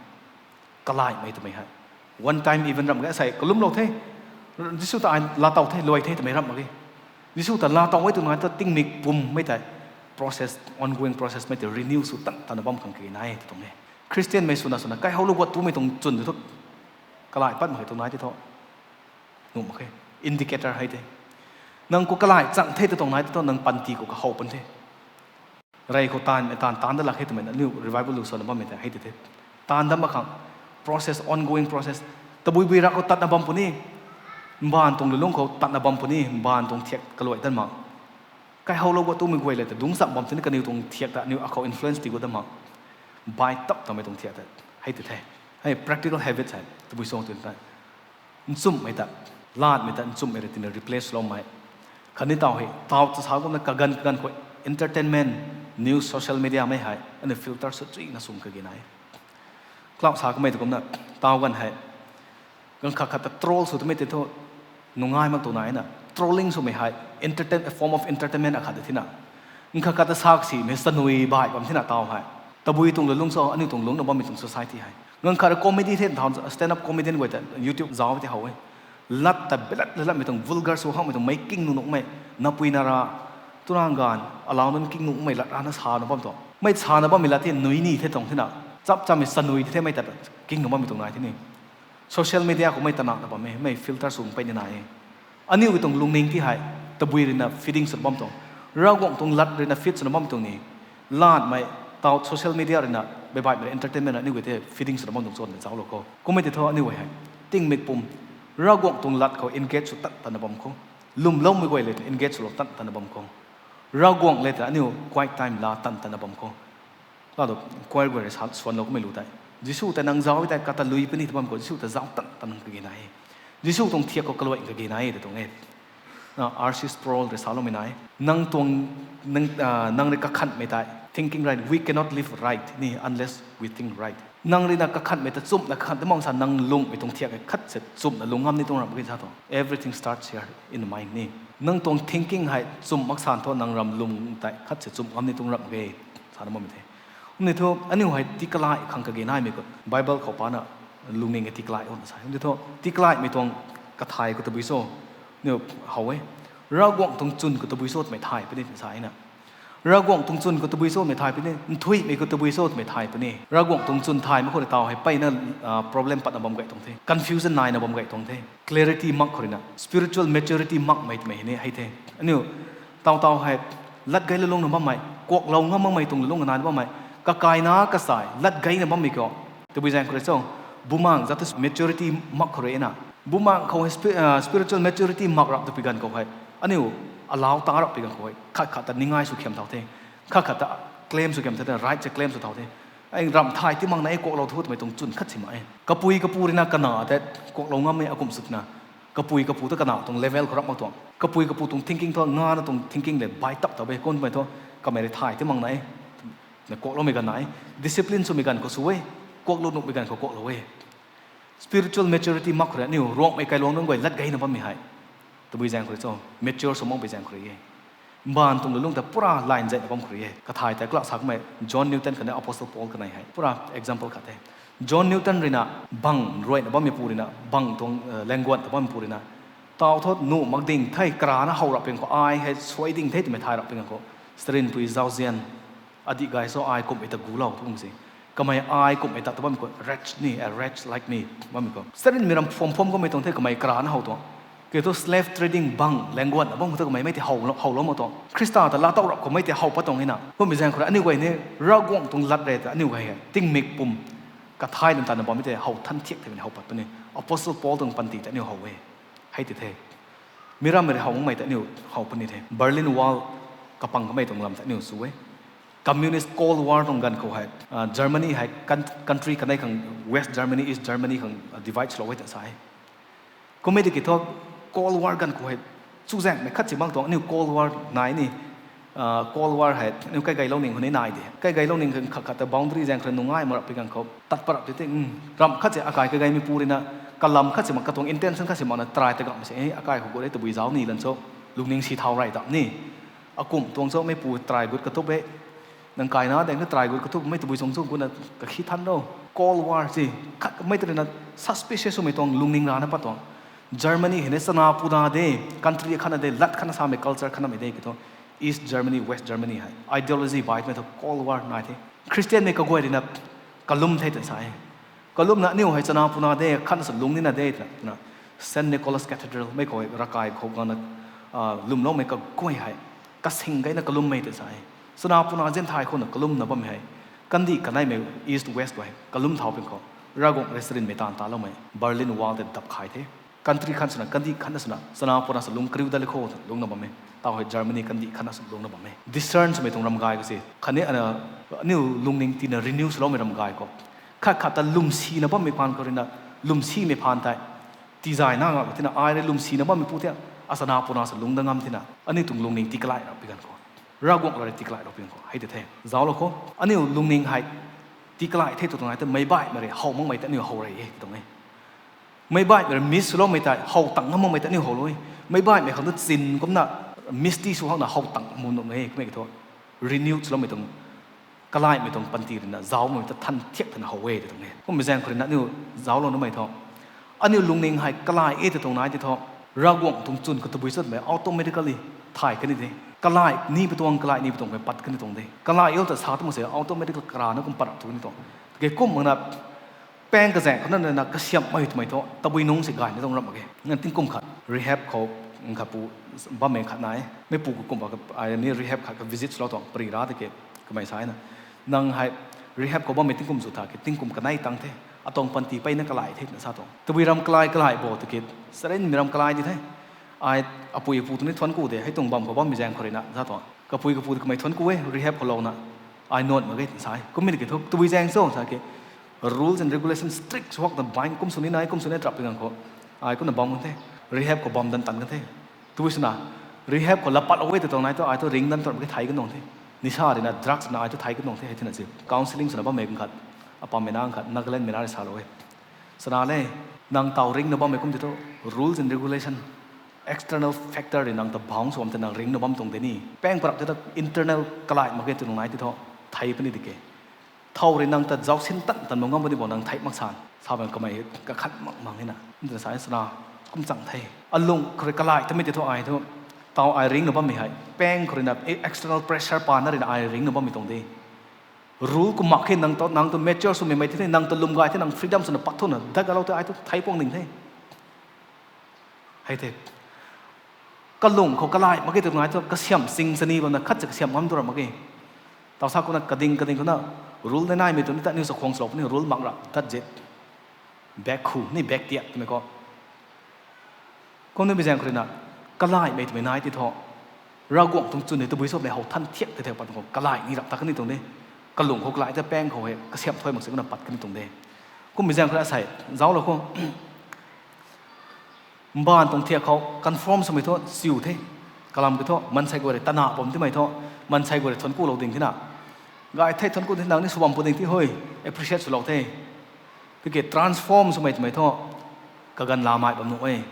kalaimei twmei hei one time event ramh mak ge. Asei kalumlou the, Jisu ta ai laatow the, luai the twmei ramh mak ge. Jisu ta laatow e tw nai ta tingmik pum mei tei process, ongoing process mei tei renew sw tan tanna bam khang kage nai tw tuang e. Christianmei swna swna kaihowlou guat tumei tuang chwn tu thu kalai pat mak khe tw nai ti thu, nuh mak khe. Indicator hei the. Nang khou kalai chang the tw tuang nai ti thu nang panty khou kahow pun the. Rey khou taanv, taanv, taanv dat lak khe twmei na, aniu revival lu swna bammei tei hei ti the. Taanv dat mak khang, process, ongoing process. Tabui bui rak khou tatna bam puni, mbaanv tuang lulung khou tatna bam puni, mbaanv tuang thiak kaluai dat mak. Kaihowlou guat tumei guay le ta dungc cham bam tini kaniw tuang thiak ta aniu akhou influence ti gut dat mak. Bai tap tamei tuang thiak ta hei ti the. Hei practical habits hei tabui song tw tei, nchumhmei ta, latmei ta nchumhmei rui tina replace loumei. Khatni taw hei taw ta sa kumna kaganv kaganv khou entertainment, news, social media mei hei aniu filter sw chuina sw kage nai. Cloud sa kamei ta kumna, taw ganv hei, ganv khat khat ta troll sw twmei tei thu nungai mak tw naina, trolling swmei hei entertain, a form of entertainment akhat ta thina, ganv khat khat ta saksimei chanui baih bam thina taw hei. Tabui tuang lulung cho, aniu tuang lungcna bammei tuang society hei. Ganv khat comedy the thau, stand up comedian guay ta YouTube zauc tei how e. Lat ta belat lalatmei tuang vulgar sw hakmei tuang mei king nuh nuhmei, napui nara, tuang ganv alau nunc king nuhmei lat rana sana bam tuang. Mei sana bammei lat the nui ni the tuang thina, chap chammei chanui ti themei ta king nuh bammei tuang nai thini. Social media khou mei tanakna bammei, mei filter sw mpeyna nai e. Aniu ki tuang lungning ti hei Tabui ruina feeding swna bam tuang. Ravguangc tuang lat ruina feed swna bam tuang ni. Latmei, tau social media ruina, baibaihmei entertainment aniu guay tei feeding swna bam tuang cho twmei zauclou kho. Kummei tei thu aniu guay hei tingmik pum Ravguangc tuang lat khou engage sw tan tanna bam kho. Lwmloumei guay le tei engage swlou tan tanna bam kho. Ravguangc le tei aniu quiet time la tan tanna bam kho. Lado choir guay rui sa swanlou kummei lu tei, Jisu tei nang zauc e tei kata lui puni tw bam khou, Jisu ta zauc tan tan kage nai e. Jisu tuang thiak khou kaluai kage nai e tw tuang e. Na R C Sproul rui saloumei nai, nang tuang, nang, ah, nang rui kakhanhmei tei thinking right, we cannot live right ni unless we think right. Nang ruina kakhanhmei ta chumna kakhanh ta mak sa, nang lungmei tuang thiak hei khat se chumna lung ngam ni tuang ramh mak ge sa thu. Everything starts here in the mind ni. Nang tuang thinking hei chum mak san thu nang ram lung tei khat se chum ngam ni tuang ramh mak ge, sa na bammei the. Kumni thu aniu hei tikalai khang kage naimei khou Bible khou pana lungning e tikalai o na sa. Kumni thu tikalaimei tuang kathay khou tabui cho, niu how e. Ravguangc tuang chwn khou tabui cho twmei thay puni sa na. Ravguangc tuang chwn khou tabui cho twmei thay puni, nthuihmei khou tabui cho twmei thay puni. Ravguangc tuang chwn thay mak khou rui tau hei mpeyna, ah, problem patna bam gay tuang the. Confusion naina bam gay tuang the. Clarity mak khou ruina, spiritual maturity makmei twmei hei ni hei the. Aniu tau tau hei lat gay lulungna bammei, kuaklou ngam makmei tuang lulungna naina bammei, kakaina kasai lat gayna bammei khou tabui zaeng khou rui cho, bumaengc zat tu maturity mak khou rui na. Bumaengc khou hei spi-, ah, spiritual maturity mak rap twpui ganv khou hei aniu alau ta rap pui ganv khou hei khat khat ta ningai sw khiam thau the. Khat khat ta claim sw khiam thau the, right se claim sw thau the. Ai ramh thay ti mak na e, kuaklou thu twmei tuang chwn khat si mak e. Kapui kapu ruina kana tei kuaklou ngam e akum sw twna. Kapui kapu ta kana tuang level khou rap mak tuang. Kapui kapu tuang thinking thu ngana tuang thinking le bai tap ta e, kum twmei thu kamei rui thay ti mak na e. Na kuakloumei ganv na e. Discipline swmei ganv khou sw e. Kuaklou nuhmei ganv khou kuaklou e. Spiritual maturity mak khou rui aniu Ruangmei kailuang nunc guay lat gayna bammei hei tabui zaeng khou rui cho, mature sw makpui zaeng khou rui e. Mbaanv tuang lulung ta pura line zaina bam khou rui e. Kathay tei kla sa kummei John Newton khatni Apostle Paul kanei hei pura example khat the. John Newton ruina bang ruaina bammeipu ruina, bang tuang, eh, laengguan ta bammeipu ruina, tau thu nuh mak ding the, karana how rap ping khou ai hei suai ding the twmei thay rap ping khou, sarinpui zauzian, adih gay cho ai kumhmei ta gulou tu kum se. Kamei ai kumhmei ta ta bammei khou wretch ni, a wretch like me, bammei khou sarinmei ram phom phom kamei tuang the, kamei karana how tuang. Kiu thu slave trading bang laengguanna bam khou thu kamei mei tei how, howlou mak tuang. Khrista ta laatow rap khou mei tei how pat tuang e na. Kummei zaeng khou rui aniu guay ni Ravguangc tuang lat rui ta aniu guay hei tingmik pum kathay lun tanna bammei tei how than thiak thei how pat puni. Apostle Paul tuang panty ta aniu how e. Hei ti the. Mi rammei rui how makmei ta aniu how puni the. Berlin Wall kapang kamei tuang lam ta aniu sw e. Communist Cold War tuang ganv khou hei, ah, Germany hei coun-, country kanei khang West Germany, East Germany khang, ah, divide swlou e ta sa e. Kummei tiki thu Cold War ganv khou hei chuzaenghmei khat si bang tuang aniu Cold War nai ni, ah, Cold War hei aniu kaigay louning khou ni nai de. Kaigay louning khang khat khat ta boundary zaeng khou nungai mak rap pui ganv khou tat pat rap ti te, mm, ramh khat se akai kagaymeipu ruina kalam khat si mak, katuang intention khat si makna try ta gamh se, eh, akai khou gut e tabui zauc ni lan cho, lungning si thau rey dam ni. Akum tuang cho meipu try gut katup e. Nang kaina deng na try gut katup mei tabui chung chung gutna kakhi than ro. Cold War si khat mei ta ruina suspicious swmei tuang lungning rana pat tuang. Germany hei ni chana puna de, country khatna de, lat khatna samei culture khatnamei de kiu thu. East Germany, West Germany hei ideology bai twmei thu Cold War nai the. Christianmei kaguay ruina kalum the twna sa e. Kalumna aniu hei chana puna de, khatna sa lung nina de twna, twna Saint Nicholas Cathedral mei khou ravkai khou gangna, ah, lwmloumei kaguay hei kasing gayna kalummei tei sa e. Chana puna zinthai khouna kalumna bammei hei, kandih kaneimei East West guay kalum thau ping khou, Ravguangc restaurantmei taanv taloumei Berlin Wall tei dap khai the. Country khat swna, kandih khatna swna chana puna sa lung kariu dat le khou lungna bam e. Tau hei Germany kandih khatna swna lungna bam e. Discern swmei tuang ramgay khou se khatni ana, aniu lungning tina renew swloumei ramgay khou, khat khat ta lwmsina bammei phaan khou ruina, lwmsimei phaan tei tizayna ngak tina ai rui lwmsina bammeipu thei, achana puna sa lung dat ngam tina aniu tuang lungning tii kalai rap pui ganv khou, Ravguangc rui tii kalai rap pui ganv khou hei ti the. Zauclou khou, aniu lungning hei tii kalai the tw tuang e tei, meic baihmei rui how makmei tei aniu how rey e tuang e. Meic baihmei rui miss swloumei tei, how tang ngam makmei tei aniu howlou e. Meic baihmei khang tu chin kumna misty sw hakna how tang mu nuh e kummei kiu thu, renewed swloumei tuang, kalaimei tuang panty ruina zaucmei ta than thiak thana how e tw tuang e. Kummei zaeng khou ruina aniu zauclou numei thu, aniu lungning hei kalai e tw tuang nai ti thu, Ravguangc tuang chwn khou tabui cho twmei automatically thay kan ni de. Kalai ni pu tuang, kalai ni pu tuang mei pat kan ni tuang de. Kalai e ta sa tu mak se automatically karana kum pat rap tu kan ni tuang. Tiki kum makna paeng kazaeng khou na, na, na kasiamhmei twmei thu tabui nungc si gay ni tuang ramh mak ge. Nang tingkum khat rehab khou Khatpu bammei khat nai e. Meipu khou kumh ba, ai ni rehab khat ka visit swlou tuang pari ra tiki, kamei sa na, nang hei rehab khou bammei tingkum zu tha ki tingkum kanei tang the. Atuang panty peyna kalai the twna sa tuang. Tabui ram kalai kalai bo tiki, sarinmei ram kalai di the. Ai apui apu tu ni thuanc ku de, hei tuang bam khou bammei zaeng khou rui na sa tuang. Kapui kapu kamei thuanc ku e, rehab khou louna ai nuan mak ge twna sa e. Kumna ki thu tabui zaeng cho sa ki, rules and regulations strict swak ta bang kum sw ni nai, kum sw ni trap pi ngang khou, ai kumna bam kan the. Rehab khou bam dan tan kan the. Tabui swna, rehab khou lapat lou e tw tuang nai thu ai thu ring dan tuang ke thei kan tuang the. Nisa rui na, drugs na ai thu thei kan tuang the, hei thina si. Counselling swna bammei khat, apammei na khat, Nagaland mei na rui salou e. Sana le, nang taw ringna bammei kum ti thu, rules and regulation, external factor rui nang ta bang sw bam the nang ringna bam tuang de ni. Pang parap te ta internal kalai mak ge tw nung nai ti thu, thei puni di ke. Thow rui nang ta zauc sin tan tan mak ngam puni bo nang thei mak san. Sa bam kamei kakhat mak mang e na. Nta sa sana, kum chang the. Alung khou rui kalai tamei ti thu ai thu, taw ai ringna bammei hei. Pang khou rui na, e- external pressure pa na rui na ai ringna bammei tuang de. Rule kum mak khe nang ta, nang ta mature swmei mei the, nang ta lwm gay the, nang freedom swna pat thuna dat galou the, ai thu thei puang ning the. Hei the. Kalung khou kalai mak ge tw ngai thu kasiamh sing sani bamna khat si kasiamh ngam tu ram mak ge. Taw sa kumna kading kading kumna rule nai naimei tu ni ta niw sa khwang swlou puni rule mak ra, that's it. Back khu, ni back tiak twmei khou. Kum ni bi zaeng khou rui na, kalaimei twmei nai ti thu, Ravguangc tuang chwn hei tabui sw le how than thiak tei thei pat khou kalai ni rap ta kan ni tuang de. Kalung khou kalai ta pang khou hei kasiamh thuy mak si kumna pat kan ni tuang de. Kum bi zaeng khou rui asei, zauclou khou. Mbaanv tuang thiak khou conform swmei thu siu the. Kalam ki thu, maansei guay rui tana bam timei thu, maansei guay rui thuanc kulou ding thina. Gay the thuanc ku the nang ni sw bam pu ding thi hui, appreciate swlou the. Tiki transform swmei twmei thu, kaganv lamei bam nuh e.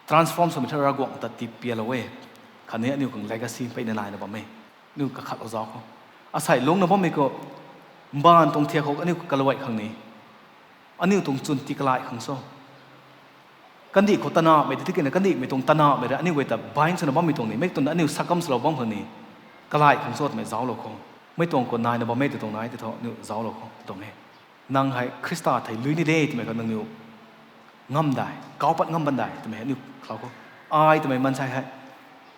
Transform swmei thu Ravguangc ta tipialou e. Khatni aniu khang legacy peyna naina bam e. Aniu kakhatlou zauc khou. Asei lungcna bammei khou, mbaanv tuang thiak khou aniu kaluai khang ni. Aniu tuang chwn ti kalai khang so. Kandih khou tanamei ti tikina kandihmei tuang tanamei rui aniu guay ta bind swna bammei tuang ni. Mei tuang aniu sakam swlou bam khang ni. Kalai khang so twmei zauclou khou. Mei tuang khou naina bam e tw tuang nai ti thu aniu zauclou khou tw tuang e. Nang hei Khrista thei lui ni de twmei khou nangniw ngam dai, kau pat ngam ban dai twmei aniu khou khou. Ai twmei maansei hei.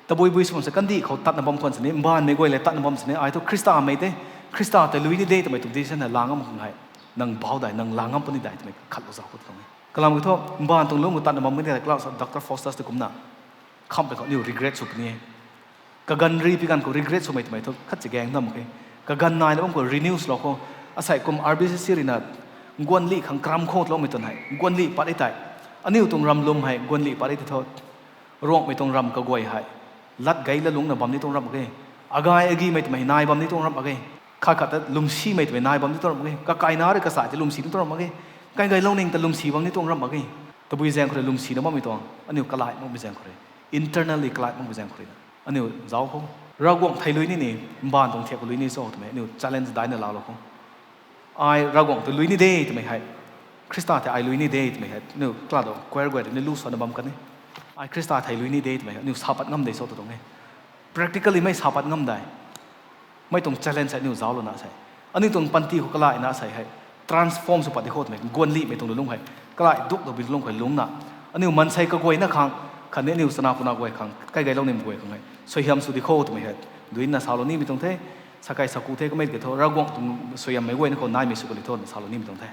Tabui bui sw bam se kandih khou tatna bam khwan sini, mbaanvmei guay le tatna bam sini, ai thu Khristamei de, Khrista tei lui ni de twmei tuang decision hei la ngam khang hei. Nang bau dai, nang la ngam puni dai twmei khatlou zauc khou tuang e. Kalam ki thu, mbaanv tuang lungc khou tatna bam kani tei klau sa Doctor Faustus tei kumna. Khamhpui khou aniu regret sw puni e. Kaganv ri pi ganv khou regret swmei twmei thu khat si gaeng nam khe. Kaganv naina bam khou renew swlou khou. Asei kum R B C C rui na guanlih khang karam khou tloumei tuang hei. Guanlih pat e tei. Aniu tuang ram lwm hei guanlih pat e ti thu. Ruanghmei tuang ram kaguay hei. Lat gei la lungcna bam ni tuang ram mak ge. Agay agimei twmei nai bam ni tuang ram mak ge. Khat khat ta lwmsimei twmei nai bam ni tuang ram mak ge. Kakaina rui kasa ti lwmsi ni tuang ram mak ge. Kai gaylou ning ta lwmsi bam ni tuang ram mak ge. Tabui zaeng khou rui lwmsina bammei tuang. Aniu kalai makmei zaeng khou rui. Internally kalai makmei zaeng khou rui na. Aniu zauc khou. Ravguangc thei lui ni ni, mbaanv tuang thiak khou lui ni cho twmei aniu challenge daina laalou khou. Ai Ravguangc tei lui ni de twmei hei. Khrista tei ai lui ni de twmei hei. Aniu kala do choir guay rui ni lu sana bam kan e. Ai Khrista thei lui ni de twmei hei. Aniu sa pat ngam de cho tw tuang e. Practically mei sa pat ngam dai. Mei tuang challenge hei aniu zauclouna sei. Aniu tuang panty khou kalaina sei hei. Transform sw pat di khou twmei. Guanlihmei tuang lulung hei. Kalai duk duk bi lulung hei lungcna. Aniu maansei kaguayna khang. Khatni aniu chana kuna guay khang. Kai gaylou nim guay khang hei. Suaihiam sw di khou twmei hei. Duina salou nimei tuang the. Sakai saku the kamei ki thu. Ravguangc tuang suaihiammei guayna khou naimei sw kali thu twna salou nimei tuang the.